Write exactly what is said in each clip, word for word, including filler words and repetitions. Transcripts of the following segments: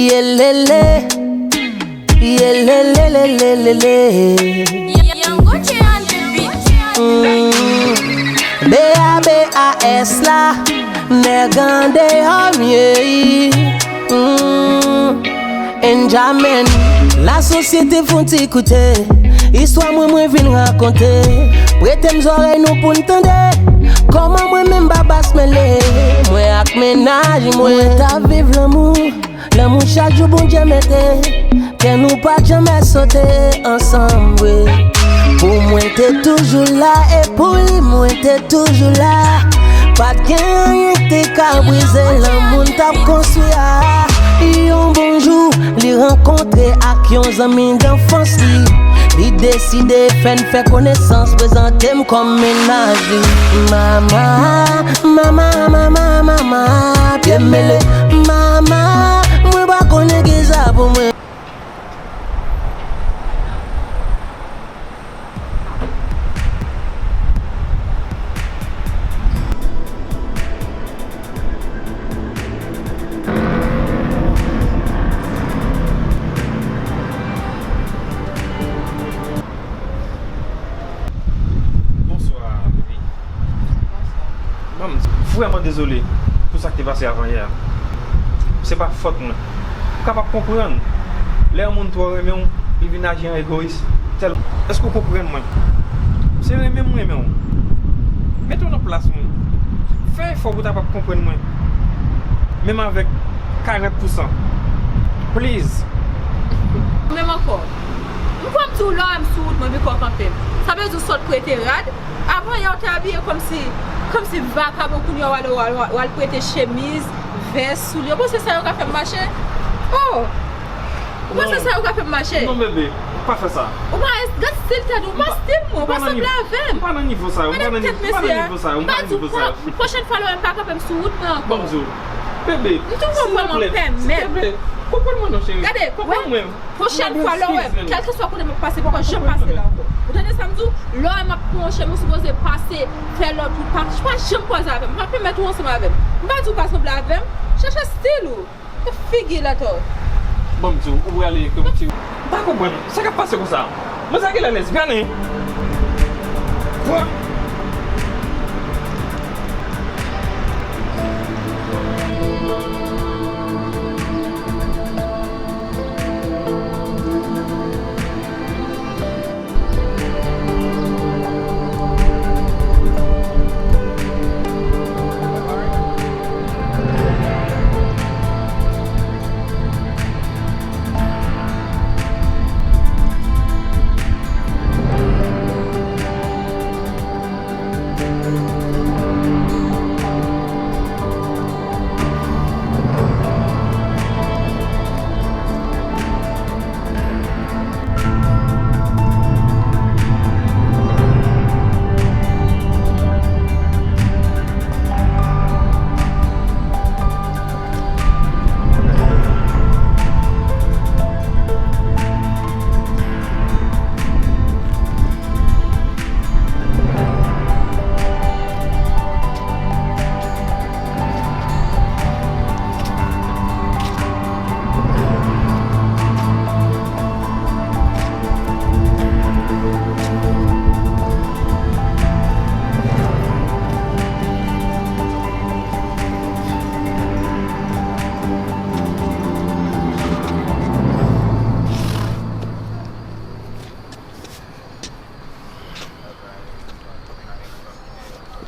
Yelele, yelelelelelele. Young Gucci on the beat. Mm. B A B A S la, nèg andeyò m ye. Mm. Enjamin, lasosyete fon ti koute. Istwa mwen, mwen vin rakonte. Prete m zòrèy nou pou n tande. Kòman mwen menm Babas mele. Mwen ak mennaj mwen, mwen t ap viv lanmou. Lanmou chak jou Bondye mete, kè nou pa t janmè sote ansanm vre. Pou mwen te toujou la, e pou li mwen te toujou la. Pa t gen anyen k te ka brize lanmou n t ap konstwi a. Yon bon jou, li rankontre ak yon zanmi danfans li. Li deside fè n fè konesans, prezante m kòm mennaj li. Mama, mama, mama, mama, pye m mele. Mama, mwen pa konnen kisa pou mwen. Bonswa, baby. Bonswa. Bon, m vrèman dezole pou sa k te pase avan yè a. Se pa fòt mwen. Ou kapab konprann. Lè yon moun twò renmen w, li vin aji an egoyis. Tèl, èske w konprann mwen? Se renmen m renmen w. Mete w nan plas mwen. Fè efò pou w ta kapab konprann mwen. Menm avèk karant pou san. Please. Menm ankò. M kwè m di w lè w wè m sou wout mwen, bikò w kanpe m. Sa vle di w sot prete rad. Avan yè w te abiye kòmsi, kòmsi vakabon, kounye a w al, w al, w al prete chemiz, vès, soulye. Ou panse sa yo ka fè m mache? Oh! Ou panse sa yo ka fè m mache? Non, bebe, pa fè sa. Ou pa, gad stil tèt ou, ou pa stil mwen, ou pa sanble avè m. M pa nan nivo sa yo, m pa nan nivo sa yo, m pa nan nivo sa yo, m pa nan nivo sa yo. Pwochèn fwa lè w wè m pa kanpe m sou wout mwen ankò. Bon, Zo, bebe, silvouplè, silvouplè, konprann mwen non, cheri. Gade, konprann mwen. Pwochèn fwa lè w wè m, kèlkeswa kote m ap pase, poko janm pase la ankò. Ou tande sa m di w? Lè w wè m ap pran yon chemen, ou sipoze pase fè lòt wout, pa, pa janm kwaze avè m. M pa pèmèt ou ansanm avè m. M pa di w pa sanble avè m. Chèche stil ou. Figi la to. Bon, m di w, ou prale kòm ti. M pa konprann. Sa k ap pase konsa? Mwen sa genlè lèzbyèn, wi. Kwa?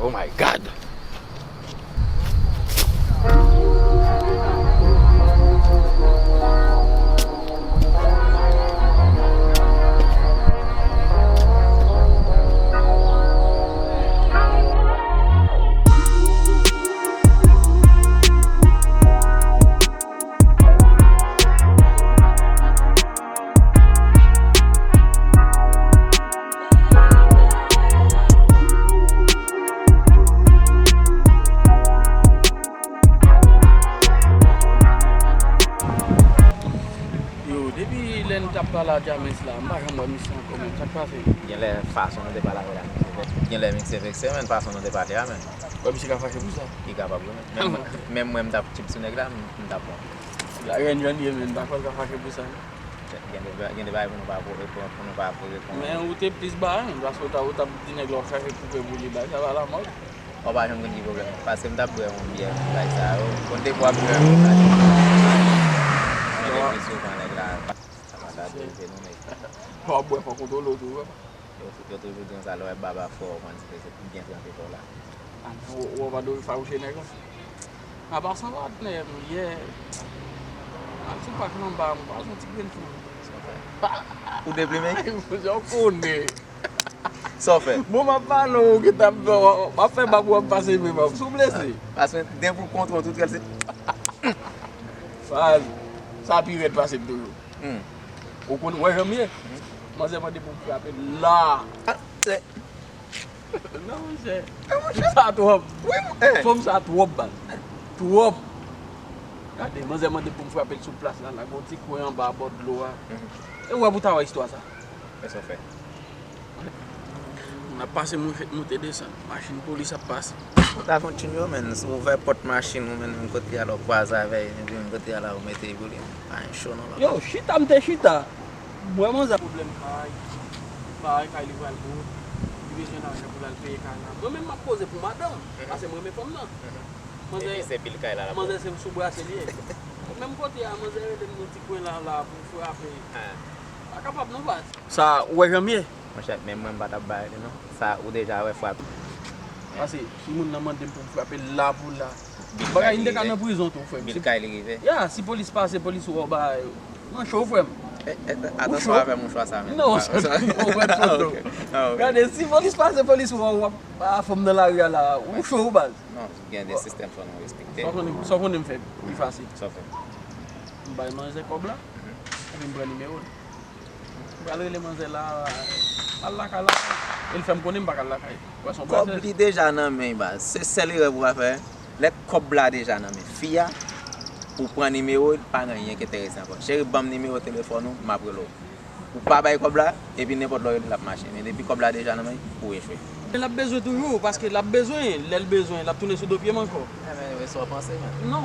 Oh my God! Yo, depi lè n t ap pale a James la, m pa janm wè misye ankò menm. Sa k pase? Genlè fason nou te pale avè l la, misye vèk. Genlè misye vekse, men fason nou te pale a, men. Wè misye ka fache pou sa? Li kapab, wi, men. Menm mwen, menm mwen, m t ap tchip sou nèg la, m, m t ap bon. Rèn jwenn li, men pa fè l ka fache pou sa. Gen de, gen de bagay pou nou pa pou, pou, pou nou pa pou reponn. Men ou te plis ba, men paske ou ta, ou t ap di nèg la w chache koupe pou li bay, sa pa lamòd. Ou pa janm konn ki pwoblèm. Paske m t ap bwè yon byè pou bay sa yo. Konn te pou ap bwè yon bagay. Men de plis souvan nèg la, sa pa ta dwe rive nou, men. Lè w ap bwè, fò w kontwole w tou, wi. Yo, yo toujou di konsa, lè w wè baba fò, w konn di ke se pou byen tranpe kò w la. A, men ou, ou pa dwe fawouche nèg la. An pasan, patnè m, yè, al sou pak nan ba m, pa yon ti grenn fou. Sa w fè? Ou deplime? Jan w konnen. Sa w fè? Bon, m ap pale w, ou gentan ap, w ap fè bak ou ap pase men bak. Si w blese. Paske depi w kontre yon tout rèl, se Sa, sa pi rèd pase m toujou. Hmm. Ou konn, ou wè jan m ye? Hmm. Manzè mande pou m frape la. Ah, se Non, monchè. Eh, monchè. Sa twòp. Wi, eh. Fanm sa twòp, baz. Twòp. Gade, manzè mande pou m frape l sou plas la, la, gon ti kwen anba bò dlo a. Mhm. E ou wè pou ta wè istwa sa. Fè sa w fè. N ap pase, monchè, moute desann. Machin polis ap pase. Ou ta kontinye, menn. Si w ouvè pòt machin ou, menn, menm kote a la, w kwaze avè l, epi menm kote a la, ou mete l pou li. Pa gen cho non la. Yo, chita m te chita. M wè manzè pwoblèm kay. Bagay kay li pral gwo. Li bezwen lajan pou l al peye kay la. Mwen menm m ap koze pou madanm. Mhm. Paske m renmen fanm nan. Mhm. Manzè, epi se bil kay la l ap manzè se sou brase li ye. Menm kote a, manzè rele m nan ti kwen la, la pou frape. Ah. Pa kapab non, baz. Sa, ou wè jan m ye? Monchè, menm mwen m pa t ap bay li non. Sa, ou deja wè frape. Paske si moun nan mande m pou m frape l la pou la. Bagay, m te ka nan prizon tou, frè m. Bil kay li rive. Ya, si polis pase, polis wè w bagay. Mwen cho, frè m. E, e, atansyon avè mouchwa sa, menn. Non, ou pran foto. Ah, ok. Ah, ok. Gade, si polis pase, polis wè w, w ap, a, fanm nan lari a la, ou cho, baz. Non, gen de sistèm fò nou respekte. Sa w konnen, sa w konnen m fè pi fasil. Sa w fè? M bay manzè kòb la, mhm, epi m pran nimewo l. M pral rele manzè la, al lakay la. E l fè m konnen m pa ka al lakay. Pwason kòb li deja nan men l, baz. Se sèl erè pou w pa fè. Lè kòb la deja nan men fi a, ou pran nimewo l, pa gen anyen ki enterese ankò. Cheri, ban m nimewo telefòn ou, m ap rele w. Ou pa bay kòb la, epi nenpòt lè w rele l ap mache. Men depi kòb la deja nan men l, ou echwe. L ap bezwen toujou, paske l ap bezwen, lè l bezwen, l ap tounen sou do pye m ankò. Enben, anyway, sa w panse, menn? Non.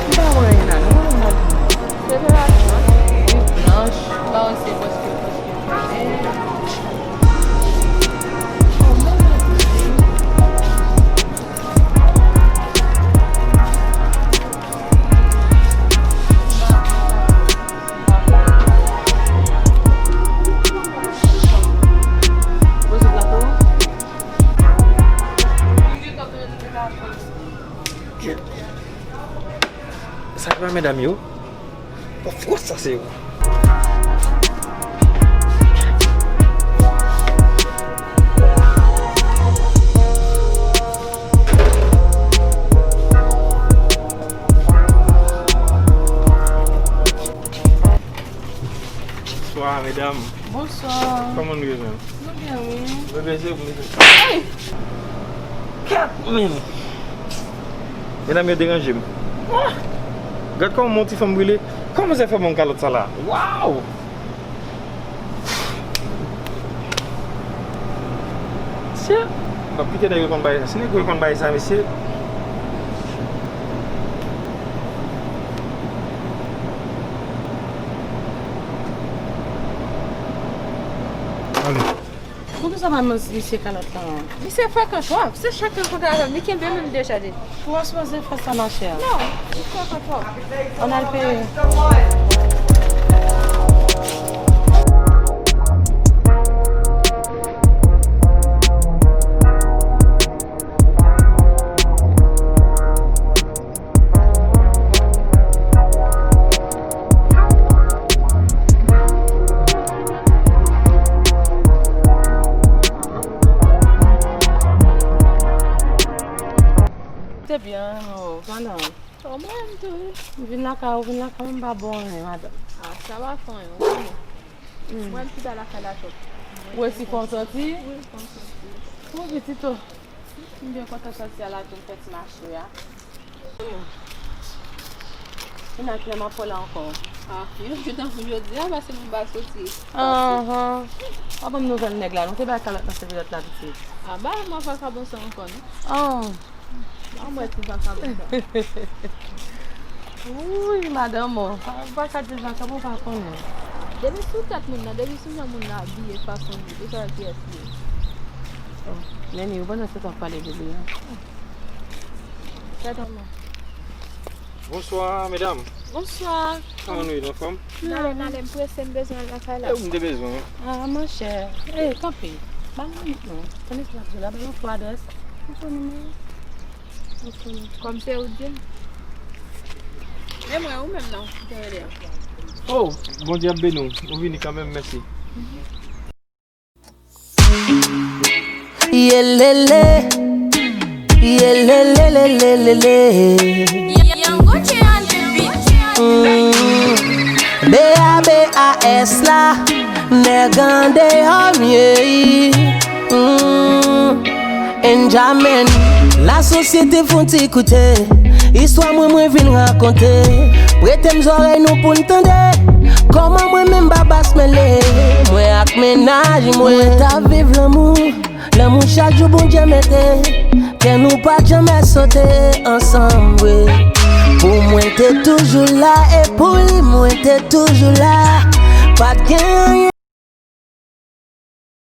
M pa wè anyen la non, mwen. Se de la chans. Li blanch, m pa wè se paske, paske m fè. Sa ki pa medam yo? Bon, fwòs sa se yo. Bonswa, medam. Bonswa. Kòman nou ye menm? Nou byen, wi. Bebe, se ou, bebe. Hey! Kat min! Medam yo deranje m. Wah! Gad kòman yon ti fanm brile. Kòman se fè m yon kalòt sa la? Waw! Mesye, m ap kite nèg yo konn bagay sa. Si nèg yo konn bagay sa, mesye. Ale. Konn sa pa misye kalòt la. Misye frekan twòp. Se chak ke l kontre avè m, li kenbe m, m dechaje. Ou pa sipoze fè sa, machè. Non, li frekan twòp. Ann al peye. M vin lakay ou, vin lakay mwen, m pa bon anyen, madanm. Ah, sa pa fè anyen, ou konnen. Hmm. Mwen, m chita lakay la twòp. Ou resi fè yon sòti? Wi, fè yon sòti. Bon, pitit o. M byen kontan sòti a la tou, m fè ti mache a. Kounye a kilè m ap wè la ankò? Ah, yon jou tankou jodi a, paske m pa soti. Ahan. Pa ban m nouvèl nèg la, nou te bay kalòt nan sèvyèt la, pitit. Ah, ba mwen vakabon sa ankò, non? Oh. Ba mwen ti vakabon sa. Wouy, madanm, oh. Pa, pa ka di vakabon, pa konnen. Depi sou tèt moun nan, depi sou jan moun nan abiye, fason li, ou sav kiyès li ye. Oh, Neni, ou pandan se tan ap pale de li a. Tèt an mwen. Bonswa, medam. Bonswa. Kòman nou ye, nou anfòm? N ale, n ale, m prese, m bezwen al lakay la. E ou m te bezwen, wi. Ah, monchè. Eh, kanpe. Ba m minit non. Tande sa m ap di w la, ba m yon fo adrès. Ou konnen mwen. Ou konnen. Kòm se ou di m. E mwen, ou menm nan, ou te rele a. Oh, Bondye ap beni w. Ou vini kanmenm, mèsi. Yelele, yelelelelelele. Young Gucci on the beat. Mm. B A B A S la, nèg andeyò m ye. Mm. Enjamin, lasosyete fon ti koute. Istwa mwen, mwen vin rakonte. Prete m zòrèy nou pou n tande. Kòman mwen menm Babas mele. Mwen ak mennaj mwen. Mwen t ap viv lanmou. Lanmou chak jou Bondye mete. Kè nou pa t janmè sote ansanm, wi. Pou mwen te toujou la. E pou li, mwen te toujou la. Pa t gen anyen.